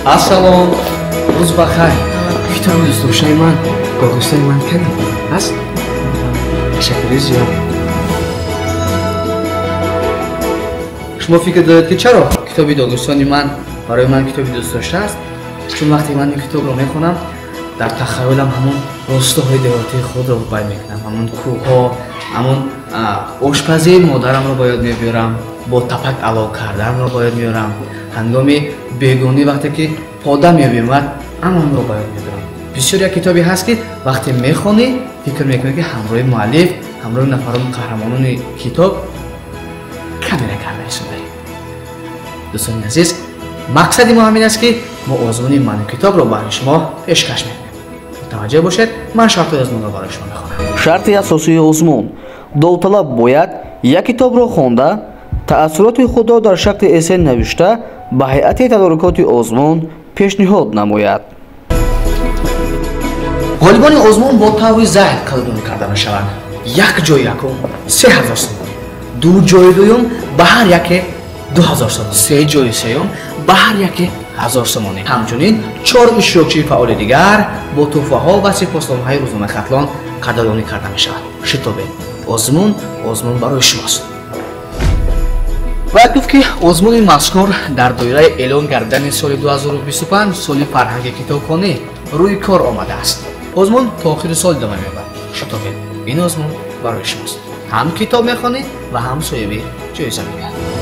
Ассалом, рӯз бахайр. Китоби дӯстдоштаи ман, додӯстаи ман кадом аст? Ташаккури зиёд. Шумо фикр доред, ки чаро китоби додӯстони ман барои ман китоби дӯстдошта аст? Чун вақте ман ин китобро мехонам, дар тахаюлам ҳамон ростоҳои деҳотии худро бай мекунам, ҳамон кӯҳҳо, ҳамон ошпазии модарамро ба ёд мебиёрам, бо тапак ало карданро ба ёд меорам, ҳангоми бегонӣ вақте ки пода мебимад, амонро ба ёд мебиёрам. Бисёр як китобе ҳаст, ки вақте мехонӣ, фикр мекунӣ, ки ҳамроҳи муаллиф, ҳамроҳи нафарони қаҳрамонони китоб камера карда истодаӣ. Дӯстони азиз, мақсади мо ҳамин аст, ки мо озмуни ману китобро барои шумо пешкаш мекунем. Мутаваҷҷеҳ бошед, ман шартҳои озмунро барои шумо мехонам. Шарти асосии озмун: довталаб бояд як китобро хонда, таассуроти худро дар шакли эссе навишта, ба ҳайати тадорукоти озмун пешниҳод намояд. Ғолибони озмун бо таври зайл қадрдонӣ карда мешаванд. Як ҷои якум 3000 сомонӣ, ду ҷои дуюм ба ҳар яке 2000 сомонӣ, се ҷои сеюм ба ҳар яке 1000 сомонӣ, ҳамчунин чор иштирокчии фаъоли дигар бо тӯҳфаҳо ва сипосномаҳои рӯзномаи Хатлон қадрдонӣ карда мешавад. Шитобед, озмун, озмун барои шумост. Бояд гуфт, ки озмуни мазкур дар доираи эълон гардидани соли 2025 соли фарҳанги китобхонӣ рӯи кор омадааст. Озмун то охири сол идома меёбад. Шитобед, ин озмун барои шумост. Ҳам китоб мехонӣ ва ҳам соҳиби ҷоиза мегардӣ.